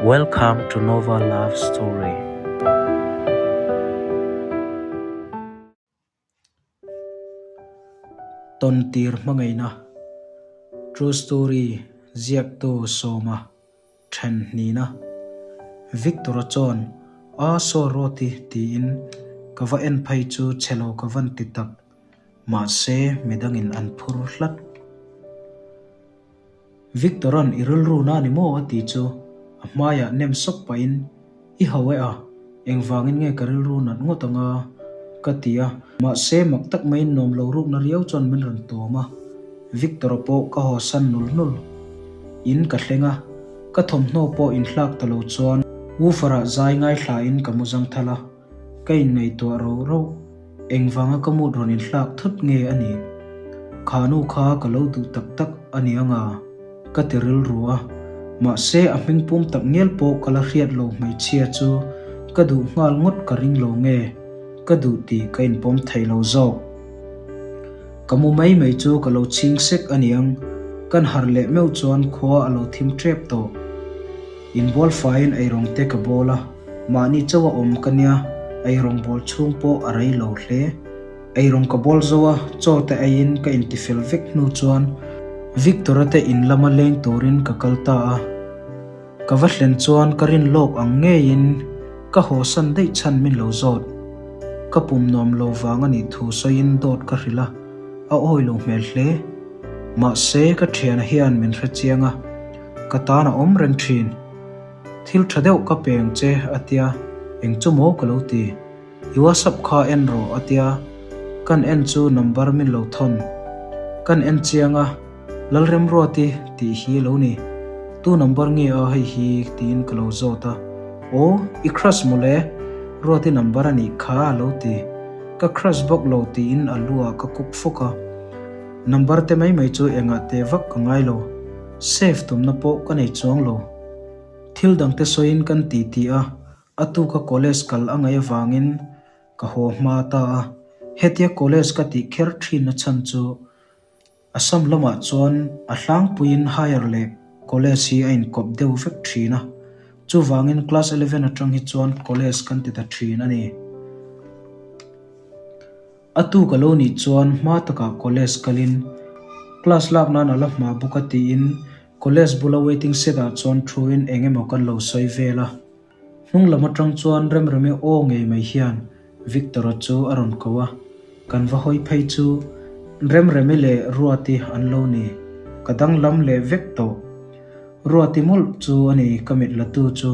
Welcome to Nova Love Story. Tawntir hmangaihna, True Story, ziaktu Sawma then hnihna, Victor-a chuan A saw rawt i tiin ka va en phei chu chhe lo ka van ti tak, mahse midangin an phur hlat. Victor-a'n i rilru na ni maw a ti chu a hmaiah nem sawk pahin I ho e a, engvangin nge ka rilru nat ngawt anga? ka ti a, mahse mak tak maiin nuam lo rukna riau chuan min rawn tuam a, Victor-a pawh ka haw san nul nul. In ka thleng a, ka thawmhnaw pawh inthlak ta lo chuan woofer-ah zai ngaithlain ka mu zang thal a, Ka inngaihtuah ro ro, engvanga ka mood rawn inthlak thut nge a nih? Kha nu kha ka lo duh tak tak a ni anga? Ka ti rilru a, mahse a hming pum tak ngial pawh ka la hriat lo hmeichhia chu ka duh nghal ngawt ka ring lo nge ka duh tih ka inpawm thei lo zawk. Ka mu mai mai chu ka lo chhing sek a niang, kan harh leh meuh chuan khua a lo thim tep tawh. Inbual faiin eirawng te ka bawl a. Mahni chauh a awm ka nia, eirawng bawl chhung pawh a rei lo hle. Eirawng ka bawl zo a, chaw te eiin ka intifel vek hnu chuan Victor-a te in lama leng turin ka kal ta a. Ka va hlen chuan ka rin lawk ang ngeiin ka haw san daih chhan min lo zawt. Ka pum nuam lo vang a nih thu sawiin dawt ka hrilh a, a awi lo hmel hle. Mahse ka thiana hian min hrechiang a, ka tan a awm reng thin. Thil tha deuh ka peng che a tia, eng chu maw ka lo ti. I WhatsApp kha en rawh a tia, kan en chu number min lo thawn. Kan en chiang a, Lalremruati tih hi lo ni. Tu number nge a hei hi tiin ka lo zawt a. Aw, i crush mawle, Ruati number a nih kha a lo ti. Ka crush bawk lo tiin a lu ah ka kuk fawk a. Number te mai mai chu engah te vak ka ngai lo. Save tumna pawh ka nei chuang lo. Thil dangte sawiin kan ti ti a, a tuka college kal a ngaih avangin ka haw hma ta a. Hetia college ka tih kher thinna chhan chu Assam lamah chuan a hlangpuiin higher leh college hi a inkawp deuh vek thin a, chuvangin class eleven atang hi chuan college kan ti ta thin a ni. A tu ka lo nih chuan hma takah college kalin class lak nan a la hma bawk a tiin college bula waiting shed ah chuan thuin eng emaw kan lo sawi vel a. Hnung lam atang chuan Remremi aw ngei mai hian Victor-a chu a rawn ko a, kan va hawi phei chu Remremi leh Ruati an lo ni, ka danglam leh vek tawh. Ruati mawlh chu a ni ka mit la tu chu.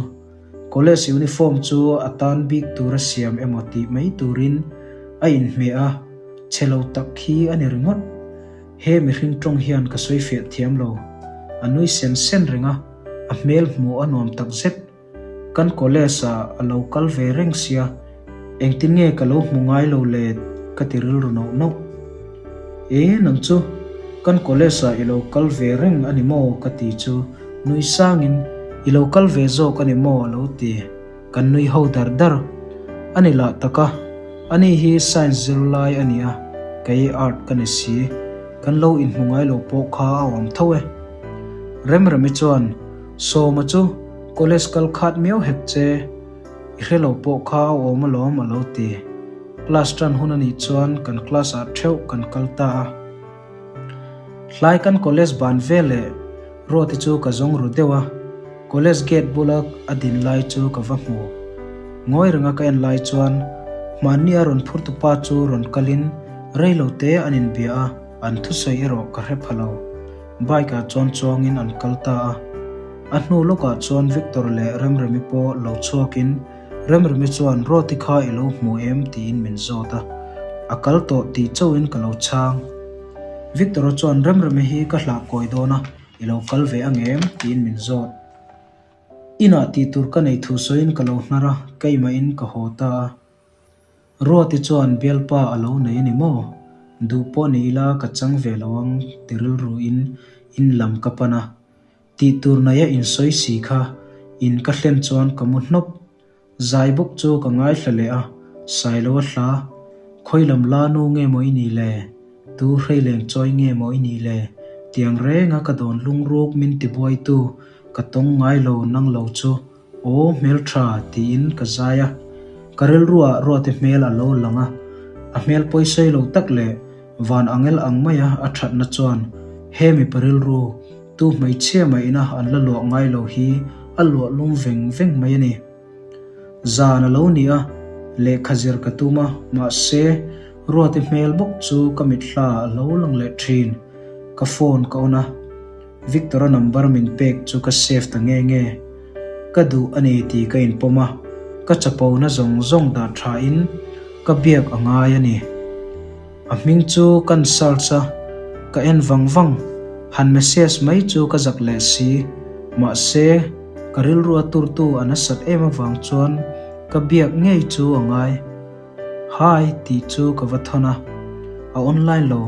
College uniform chu a tan bik tur a siam emaw tih mai turin a inhmeh a, chhe lo tak khi a ni ringawt. He mihring tawng hian ka sawi fiah thiam lo. A nui sen sen reng a, a hmel hmuh a nuam tak zet. Kan college ah a lo kal ve reng sia, engtin nge ka lo hmu ngai lo le ka ti rilru nauh nauh. E, nang chu kan college ah i lo kal ve reng a ni maw ka ti chu nui sangin i lo kal ve zawk a ni maw a lo ti. Kan nui ho dar dar. A ni lah tak a, ani hi science zirlai a ni a, kei art ka ni si. Kan lo inhmu ngai lo pawh kha a awm tho e. Remremi chuan Sawma chu college kal khat miau hek che, i hre lo pawh kha a awm alawm a lo ti. Class tan hun a nih chuan kan class ah theuh kan kal ta a. Hlai kan college ban veleh Ruati chu ka zawng ru deuh a, college gate bula a din lai chu ka va hmu. Ngawi renga ka en lai chuan hmanni a rawn phur tupa chu rawn kalin reilo te an inbia a, an thusawi erawh ka hre pha lo. Bike ah chuan chuangin an kal ta a. A hnu lawkah chuan Victor leh Remremi pawh lo chhuakin Remremi chuan Ruati kha i lo hmu em tiin min zawt a, a kal tawh tih chauhin ka lo chhang. Victor-a chuan Remremi hi ka hlah kawi dawn a, i lo kal ve ang em tiin min zawt. Inah tih tur ka nei thu sawiin ka lo hnar a, keimahin ka haw ta a. Ruati chuan bialpa a lo nei a ni maw? Duh pawh ni ila ka chang ve lo ang ti rilruin in lam ka pan a. Tih tur naia insawi si kha in ka hlen chuan ka mu hnawp. Zai bawk chu ka ngaithla leh a, Sailo a hla. Khawi lam la nu nge maw i nih le? Tu hreileng chawi nge maw i nih le? Tiang renga ka dawn lungruk min tibuaitu ka tawng ngai lo nang lo chu. Aw hmeltha tiin ka zai a, ka rilruah Ruate hmel a lo lang a, a hmel pawisawi lo tak leh van angel ang maia a thatna chuan he mipa rilru tu hmeichhia maina an la luah ngai lo hi a luah lum veng veng mai a ni. Zan a lo ni a, lehkha zir ka tum a, mahse Ruate hmel bawk chu ka mitthla a lo lang leh thin. Ka phone ka on a. Victor-a number min pek chu ka save ta nge nge. Ka duh a ni tih ka inpawm a, ka chapona zawng zawng dah thain ka biak a ngai a ni. A hming chu kan search a, ka en vang vang. Han message mai chu ka zak leh si. Mahse, ka rilru a turtu a nasat em avang chuan ka biak ngei chu a ngai. Hi tih chu ka va thawn a, a online lo.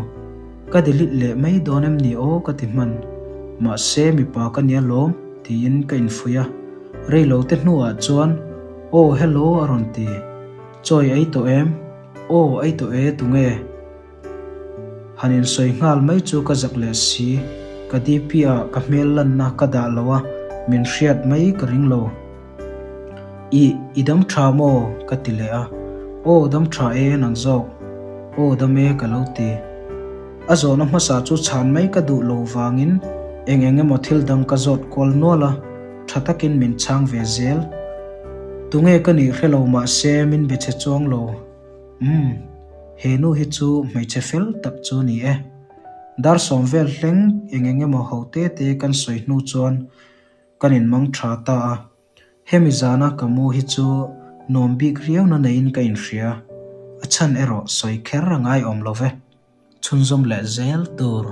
Ka delete leh mai dawn em ni aw ka ti hman. Mahse mipa ka nia lawm tiin ka infuih a. Rei lo te hnuah chuan Aw hello a rawn ti. Chawi ei tawh em? Aw ei tawh e tunge? Han insawi nghal mai chu ka zak leh si. Ka DP ah ka hmel lanna ka dah lo a, min hriat mai ka ring lo. Ih, i dam tha maw? ka ti leh a. Aw, dam tha e nang zawk. Aw, dam e ka lo ti. A zawhna hmasa chu chhan mai ka duh lo vangin eng eng emaw thil dang ka zawt kual nual a, tha takin min chhang ve zel. Tunge ka nih hre lo mahse min be che chuang lo. Umm, he nu hi chu hmeichhe fel tak chu ni e. Dar sawm vel hleng eng eng emaw ho te te kan sawi hnu chuan Kan inmang tha ta a, hemi zana ka mu hi chu nuam bik riauna neiin ka inhria, a chhan erawh sawi kher a ngaiawm lo ve. Chhunzawm leh zel tur.